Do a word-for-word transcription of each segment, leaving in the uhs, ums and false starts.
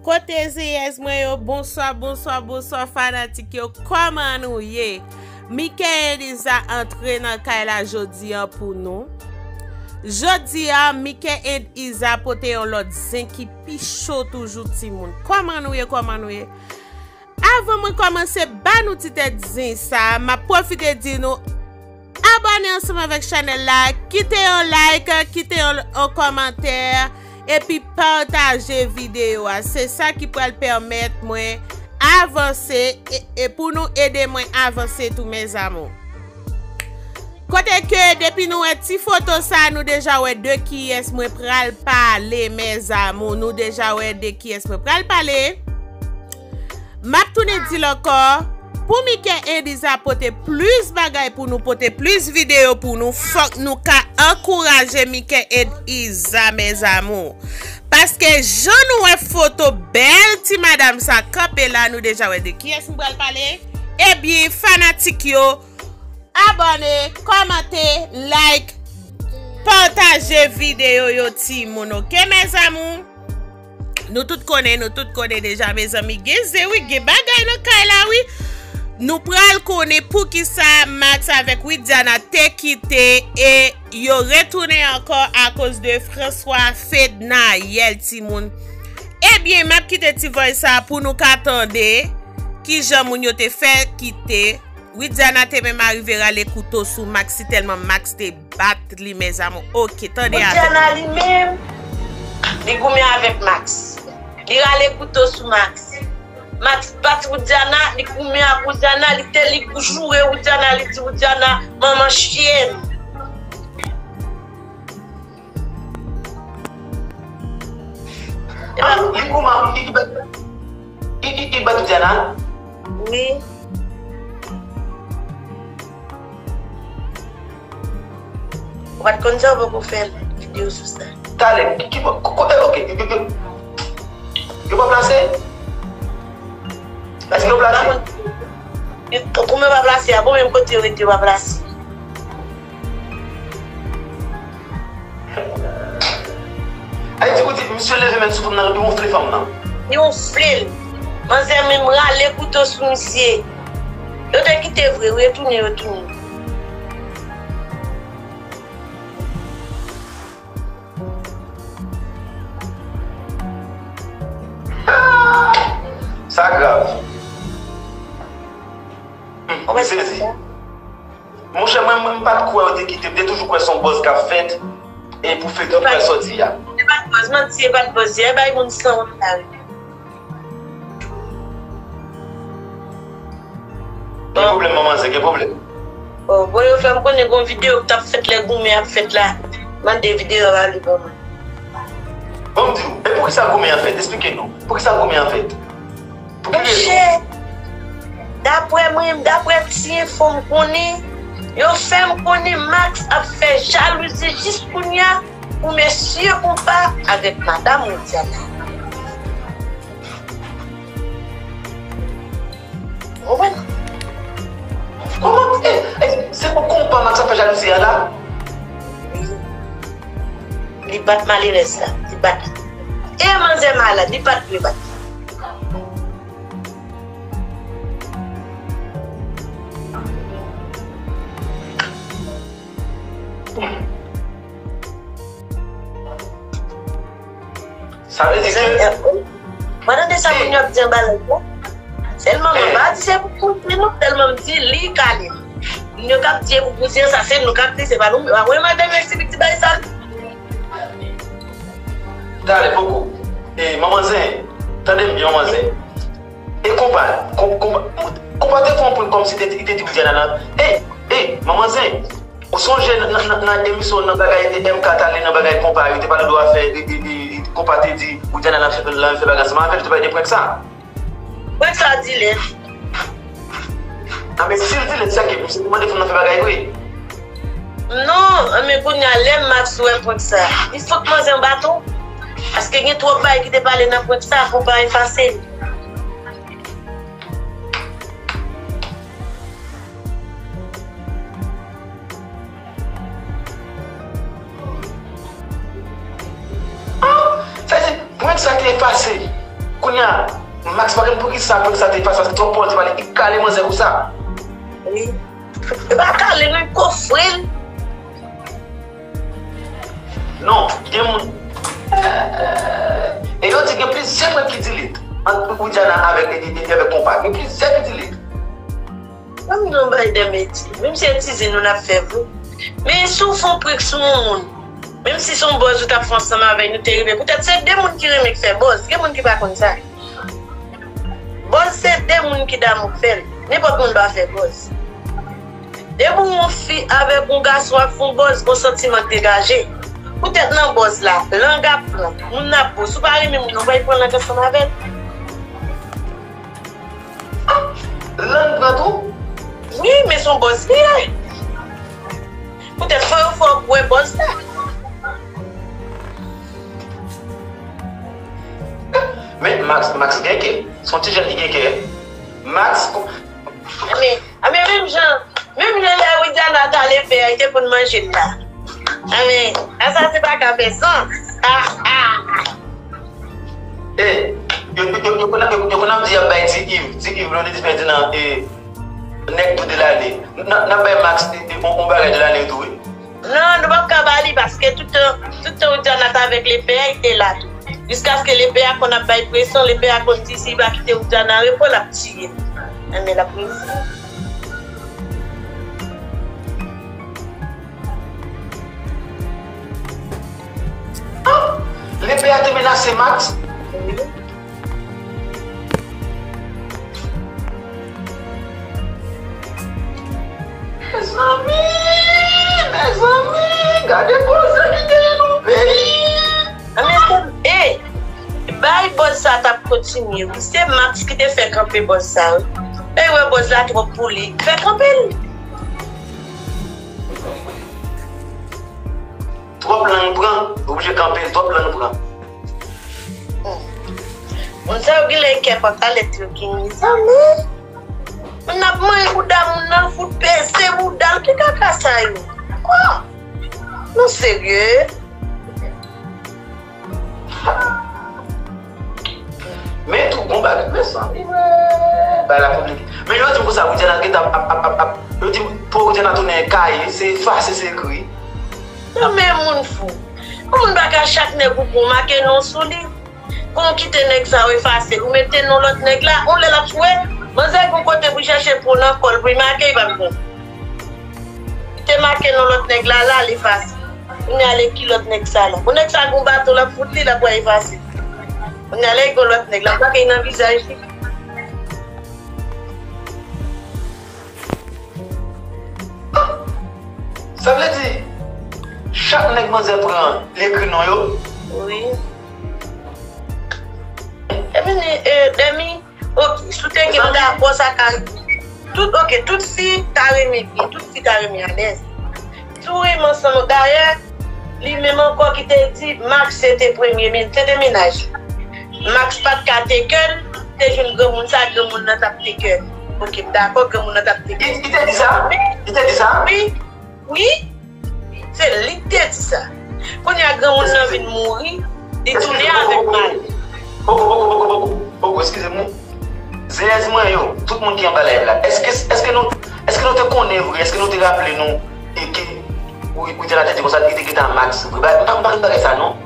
Kote zeyèz mwen yo, bonswa, bonswa, bonswa fanatik yo, kòman nou ye? Mike Eliza antre nan kay la jodi an pou nou. Jodi a, Mike Eliza pote yon lòt zen ki pi cho toujou timoun. Kòman nou ye, kòman nou ye? Avan mwen kòmanse ba nou ti tèt zen sa, m ap pwofite di nou abòne ansanm avèk chanèl la, kite yon like, kite yon, yon kòmantè, epi pataje videyo a. Se sa ki pral pèmèt mwen avanse e, e pou nou ede mwen avanse tou, mes amours. Kote ke depi nou wè ti foto sa, nou deja wè de kiyès mwen pral pale, mes amours. Nou deja wè de kiyès mwen pral pale. M ap tounen di l ankò, pou Mike Eliza pote plis bagay pou nou, pote plis videyo pou nou, fòk nou ka ankouraje Mike Eliza, mes amours. Paske jan nou wè foto bèl ti madanm sa kanpe la, nou deja wè de kiyès m pral pale. Ebyen, fanatik yo, abòne, kòmante, like, pataje videyo yo, timoun, oke, mes amours? Nou tout konnen, nou tout konnen deja, mezanmi. Gen zen, wi, gen bagay nan kay la, wi. Nou pral konnen poukisa Max avèk Widiana te kite e yo retounen ankò akoz de François Fednaelle, timoun. Ebyen, m ap kite ti voice sa pou nou ka tande kijan moun yo te fè kite. Widiana te menm arive rale kouto sou Max, si tèlman Max te bat li, mes amours. Oke, tande avè m. Widiana li menm, li goumen avèk Max. Li rale kouto sou Max. Max bat Widiana, li goumen ak Widiana, li te, li joure Widiana, li di Widiana, manman chyèn. Ah, li kouman, li, li bat, li, li, li bat Widiana? Wi. Ou pa t konn sa, ou poko fè videyo sou sa. Talè, ki, ki, ko-, kote, oke, yo, yo, yo, yo pa plase? Èske yo plase? Kouman pa plase a? Bon, menm kote yo rete, yo pa plase. Ayiti, ou di, misye leve men sou fanm nan, li wonfle fanm nan. Li wonfle l. Manzè menm rale kouto sou misye. Yo te kite vre, wi, yo tounen, yo tounen. Sa grav. Hmm, m sezi. Monchè, mwen, mwen, m pa t kwè yo te kite, m te toujou kwè se yon buzz k ap fèt, e pou feyton pral sòti a. Se pa t buzz, manti, se pa t buzz, se bay moun sanwont la, wi. Gen pwoblèm, manmanzè, gen pwoblèm. Oh, bon, yo fè m konnen gon videyo k t ap fèt lè goumen ap fèt la. Mande videyo a li ban mwen. Ban m di w, e poukisa goumen an fèt? Esplike nou. Poukisa goumen an fèt? Pou ki rezon? Monchè, daprè mwen, daprè ti enfo m konnen, yo fè m konnen Max ap fè jalouzi jis kounye a pou mesye konpa avèk madanm Widiana. Ou konprann? Kòman, eh, eh, se pou konpa Max ap fè jalouzi a la? Li bat malerèz la, li bat li. E manzè malad, li pa t dwe bat li. Sa vle di ke... Mwen tande sa moun yo ap di anba live la. Sèlman mwen pa di se pou kouzen non, sèlman m di li kale. Moun yo k ap di e pou kouzen an, sa se nou k ap di, se pa nou. Mwen madanm yo eksplike ti bagay sa. Talè poko. E manman zen, tande m byen manman zen. E konpa, kon-, konpa, konpa te fè yon prank kòmsi te, li te di Widiana nan. Ey, ey, manman zen, ou sonje nan, nan, nan, nan emisyon nan bagay M K t ale nan bagay konpa, yo te pale de afè, e, e, e, e konpa te di Widiana nan fè, nan fè bagay ansanm avè l, yo te pale de prank sa. Prank sa di lè. A men si l di lè, se ke misye te mande fanm nan fè bagay vre. Non, men kounye a lè Max wè prank sa, li fout manzè yon baton. Paske gen twòp bagay ki te pale nan prank sa, konpa efase l. Ah, sa vle di, prank sa te efase. Kounye a, Max pa konn poukisa Prince sa te fè sa, se twòp pawòl te pale, li kale manzè konsa. Wi. E pa kale, non, kofre l. Non, gen moun. E yo di gen plizyè prank ki delete ant Widiana avèk, e, e, e, avèk Konpa. Gen plizyè ki delete. Ban m di w yon bagay, Dèmeti. Menm si se ti zen nou n ap fè vre. Men si w fè yon prank sou yon moun, menm si se yon buzz ou t ap fè ansanm avè l, nou te rive. Poutèt se de moun ki renmen k fè buzz. Gen moun ki pa konn sa. Buzz se de moun ki damou k fè l. Nenpòt moun pa fè buzz. Depi w yon fi avèk yon gason ap fè yon buzz, gon santiman k degaje. Poutèt nan buzz la, lang ap pran, moun ap bo. Si w pa renmen moun nan, w pral pran lang ansanm avè l. Lang pran tou? Wi, men se yon buzz li ye. Poutèt fò yo fè w wè buzz la. Men Max, Max gen kè. Se yon ti jèn ki gen kè. Max, ko- Anben, anben, menm jan, menm jan lè Widiana t ale fè a, li te konn manje l la. Anben, a sa se pa ka fè sans. Ah, ah. E, yo, yo, yo, yo konn ap, yo, yo konn ap di y ap bay Ti Iv, Ti Iv, lè yo te di Ferdinand, e, nèg tou de lane. N, n ap bay Max, e, e, on, on bagay de lane tou, wi. Non, nou p ap ka ba li, paske tout tan, tout tan Widiana t avèk lepè a, li te la tou. Jiskaske lepè a konn ap bay presyon, lepè a konn di si li pa kite Widiana repo, l ap tiye l. Anben, l ap resi. Lepè a te menase Max. Mezanmi, mezanmi, gade koze ki genyen nan peyi. Anben, e, bay buzz sa t ap kontinye, wi. Se Max ki te fè kanpe buzz sa, wi. E wè buzz la twòp pou li. Fè kanpe l. Twòp lang pran, oblije kanpe l, twòp lang pran. Moun sa yo genlè kè pa kalèt yo gen, mezanmi. Moun ap manje bouda moun nan, fout peze bouda l, ki kaka sa yo? Oh! Nou serye? Men tou, gon bagay, mezanmi, bagay la konplike. Men yo di m konsa, Widiana gentan ap, ap, ap, ap, yo di m pou Widiana tounen kaye, se efase, se ekri. Nan men moun fou. Yon moun pa ka chak nèg ou pran, w make non sou li. Pou w kite nèg sa yo efase, ou mete non lòt nèg la, yon lè l ap swe, manzè gon kote pou chèche po nan kò l, pou l make, li p ap jwenn. Li te make non lòt nèg la, la, l efase. Kounye a, lè ki lòt nèg sa la? Bon, nèg sa gon baton, l ap fout li, l ap wè efase. Kounye a, lè gon lòt nèg la, l ap make nan vizaj li. Sa vle di, chak nèg manzè pran, li ekri non yo? Wi. Epi ni, e, Dèmi, ok, si w te gen, m dakò, sa ka rive. Tout, ok, tout fi ta renmen byen, tout fi ta renmen alèz. Si w renmen ansanm, dayè, li menm ankò ki te di Max se te premye men-, se te mennaj li. Max pa t ka teke l, te jwenn granmoun sa, granmoun nan t ap teke l. Ok, m dakò, granmoun nan t ap teke l. Li, li te di sa? Li te di sa? Wi, wi. Se li k te di sa. Kounye a, granmoun nan vin mouri, li tounen avèk mari. Poko, poko, poko, poko, poko, eskize m wi. Zeyèz mwen yo, tout moun ki anba live la, èske, èske nou, èske nou te konnen vre, èske nou te raple nou e ke Wi, Widiana te di konsa, li te gentan Max vre. Ba, m pa, m pa konn bagay sa non.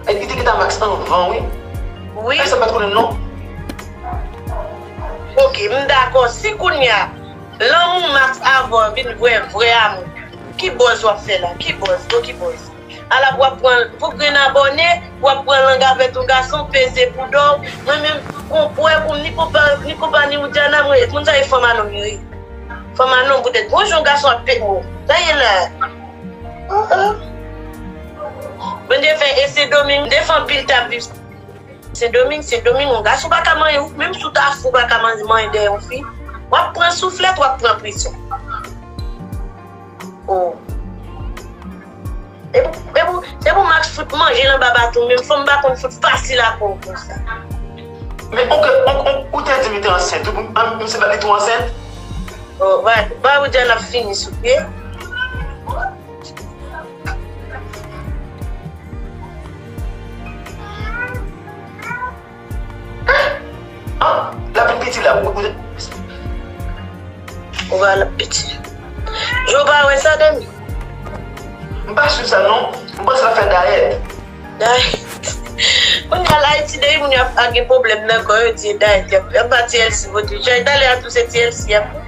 E, li te gentan Max anvan, wi. Wi. Èske sa m pa t konnen l non? Ok, m dakò. Si kounye a, lanmou Max avè w vin vre, vrè amou, ki buzz w ap fè la? Ki buzz? Bon, ki buzz? Ala pou w ap pran, pou grenn abòne, w ap pran lang avèk yon gason, peze bouda w. Mwen menm, konpè pou m, ni konpè, ni konpè, ni Widiana, mwen, moun sa e fanm a nonm yo ye. Fanm a nonm poutèt. Bonjou, yon gason ap pete mò. Sa ye la? Oh, oh. Mwen te fè e Sendomeng, m te fè anpil t ap viv Sendomeng, Sendomeng, yon gason pa ka manyen ou, menm si w ta fou, w pa ka manyen, manyen dèyè yon fi. W ap pran souflèt, w ap pran presyon. Oh. E pou, e pou, se pou Max fout manje l anba baton, menm fanm pa konn fout fasil a kò w konsa. Men, on, on, on, ou te di m li te ansent, wi, pou, an, misye pa li tou ansent? Oh, ba, ba Widiana fini sou pye. Ah, Ou va l ap piti. Jan w pa wè sa, Dani? M pa swiv sa non. M panse l ap fè dayèt. Dayèt. Kounye a la, Ayiti, depi moun yo ap gen pwoblèm nan kò yo, di e dayèt y ap fè. Y ap ba T L C vote. Jan talè a tou se T L C y ap fè.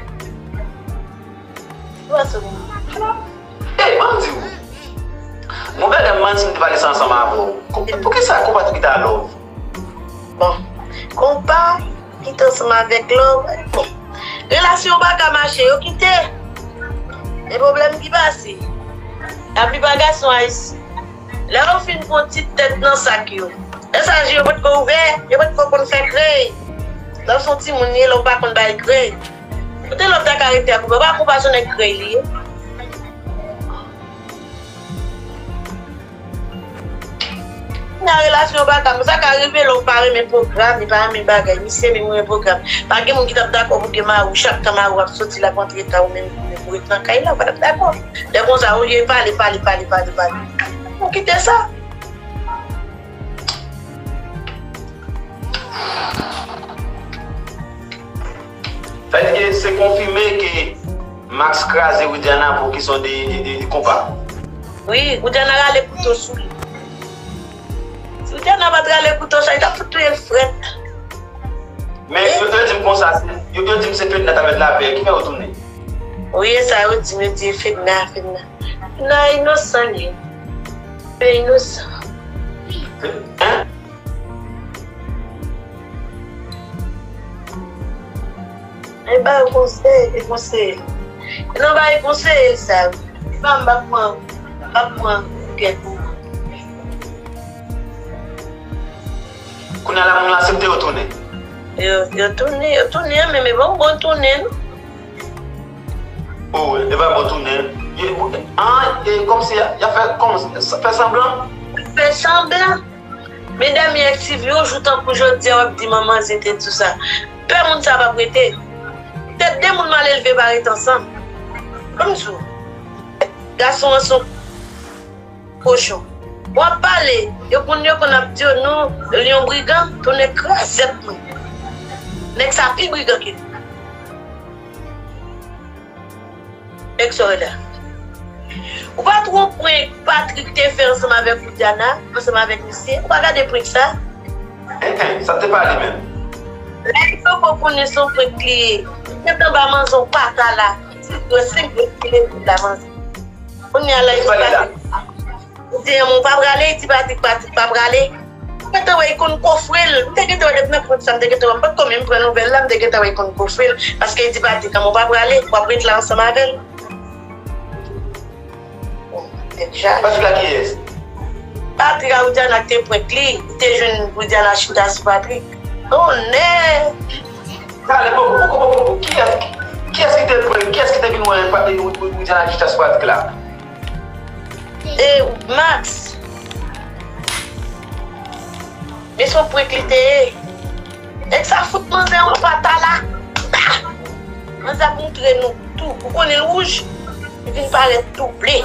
Ou pa sou moun. Ey, ban m di w. Mwen pa t ap manti m te pale sa ansanm avè w. Pou, poukisa konpa te kite a love? Bon, konpa kite ansanm avèk love. Bon, relasyon pa ka mache, yo kite. E pwoblèm ki pase. Laplipa gason ayisyen, lè yo fin pran ti tèt nan sak yo, lè sa je yo potko ouvè, yo potko konn fè krey. Lè w se yon timoun ye, lè w pa konn bay krey. Kote lòt ta ka rete ak ou, pa konpa se nèg krey li ye. Nan relasyon pa ka, sa ka rive lè w pa renmen pwogram, li pa renmen bagay, misye menm renmen pwogram. Pa gen moun ki t ap dakò pou gen mari w, chak tan mari w ap soti, l ap antre ta, ou menm, ou menm ou ret nan kay la, ou pa t ap dakò. Lè konsa, olye pale, pale, pale, pale, pale. Ou kite sa. Sa vle di ke se konfime ke Max kraze Widiana pou kesyon de, de, de, de konpa. Wi, Widiana rale kouto sou li. Si Widiana pa t rale kouto sa, li t ap fout touye l frèt. Men yo, yo di m konsa, yo, yo di m se Fedna t ap mèt lapè, ki fè yo tounen? Wi, e sa yo di m, yo di Fedna, Fedna. Fedna inosan li. Fedna inosan. Hein? E ba yo konsèy, e konsèy. E nan ba yo konsèy sa. E ba m pa pran, pa pran kèk moun. Kounye a la moun yo aksepte yo tounen. Yo, yo tounen, yo tounen, men, men bon, bon tounen, non. Oh, e pa bon tounen. Yo, ah, e kòmsi y a, y a fè, kòmsi, fè sanblan. Fè sanblan. Medam, yo aktive yon jou tankou jodi a, w ap di manman zen te di w sa. Pè moun sa p ap rete. Tèt de moun malelve pa ret ansanm. Ban m di w, gason an se yon kochon. W ap pale, yo konn, yo konn ap di w, non, li yon brigan, tou nèg krazèt mwen. Nèg sa pi brigan ke nou. Nèg sa w wè la. Ou pa t wè prank Patrick te fè ansanm avèk Widiana, ansanm avèk misye? Ou pa gade prank sa? Enhen, sa te pale menm. Lè yo poko konnen se yon prank li ye. Gentan ba manzè w pata la. Ti dwe senk grenn ki leve la manzè. Kounye a la, li pale la. Ou di, "An, mwen pa prale," li di Patrick, Patrick pa prale. Mwen te wè li konn kofre l. M te gentan wè depi nan prank sa, m te gentan wè, m pa t ko menm pran nouvèl la, m te gentan wè li konn kofre l. Paske li di Patrick, "An, mwen pa prale, w ap ret la ansanm avè l." Bon, tèt chaje. Patrick a kiyès? Patrick a Widiana ki te prank li, li te jwenn Widiana chita sou Patrick. Tonnè! Talè, bon, bon, bon, bon, bon, kiyès, kiyès ki te prank, kiyès ki te vin wè pa-, e, Widiana chita sou Patrick la? E Max. Men se yon prank li te ye. Nèg sa fout manzè yon pata la. Manzè ap moutre nou tou. Ou konnen l wouj, li vin parèt tou ble.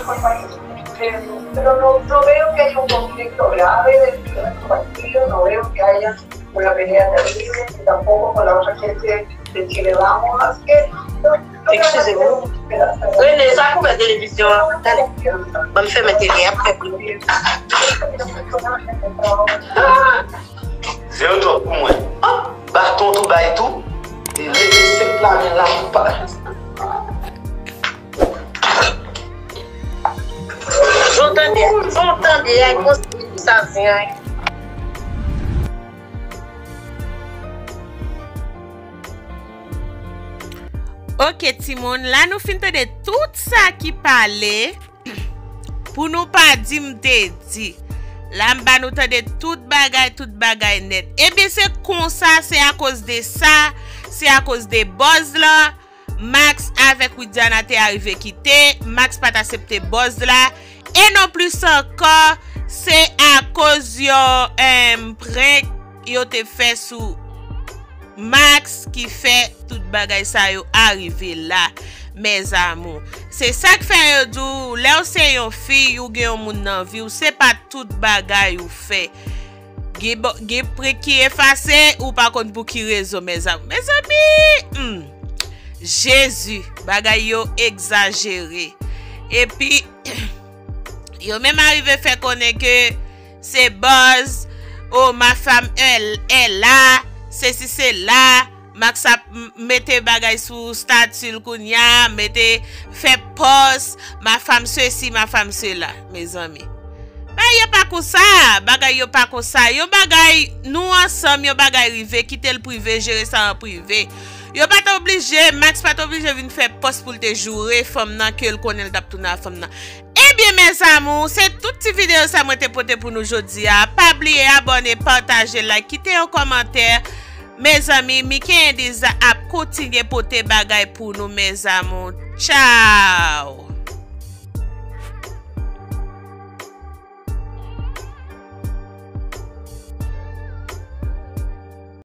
Pero no, no veo que haya un conflicto grave dentro de la familia, no veo que haya una pelea terrible, ni tampoco con la otra gente de Chile Vamos, así que yo, yo Excusez-moi. Rene, sa kouvè televizyon an. Talè. Ban m fèmen tele a, m fè bri. Zero twòp pou mwen. Ah, baton tou bay tou. E leve senk la men la pou pa. Jan w tande a, jan w tande a, konsa sa vin a. Ok, timoun, la nou fin tande tout sa ki pale. Pou nou pa di m te di. La m ba nou tande tout bagay, tout bagay nèt. Ebyen, se konsa, se akoz de sa, se akoz de buzz la. Max avèk Widiana te arive kite, Max pa t aksepte buzz la, e non plis ankò, se akoz yon, em, prank yo te fè sou Max ki fè tout bagay sa yo arive la, mes amours. Se sa k fè yo di w, lè w se yon fi, ou gen yon moun nan vi w, se pa tout bagay ou fè. Gen bo-, gen prank ki efase, ou pa konn pou ki rezon, mes amours. Mezanmi, hmm. Jezi, bagay yo egzajere. Epi, yo menm arive fè konnen ke se buzz, oh, ma femme est là, sesi sela, Max ap m- mete bagay sou stati l kounye a, mete, fè pòs, ma femme ceci, ma femme cela, mezanmi. Bagay yo pa konsa, bagay yo pa konsa. Yon bagay, nou ansanm, yon bagay rive, kite l prive, jere sa an prive. Yo pa t oblije, Max pa t oblije vin fè pòs pou l te joure fanm nan, ke l konnen l t ap tounen a fanm nan. Ebyen, mes amours, se tout ti videyo sa mwen te pote pou nou jodi a. Pa bliye abòne, pataje, like, kite yon kòmantè. Mezanmi, Mickey Indies ap kontinye pote bagay pou nou, mes amours. Tchao!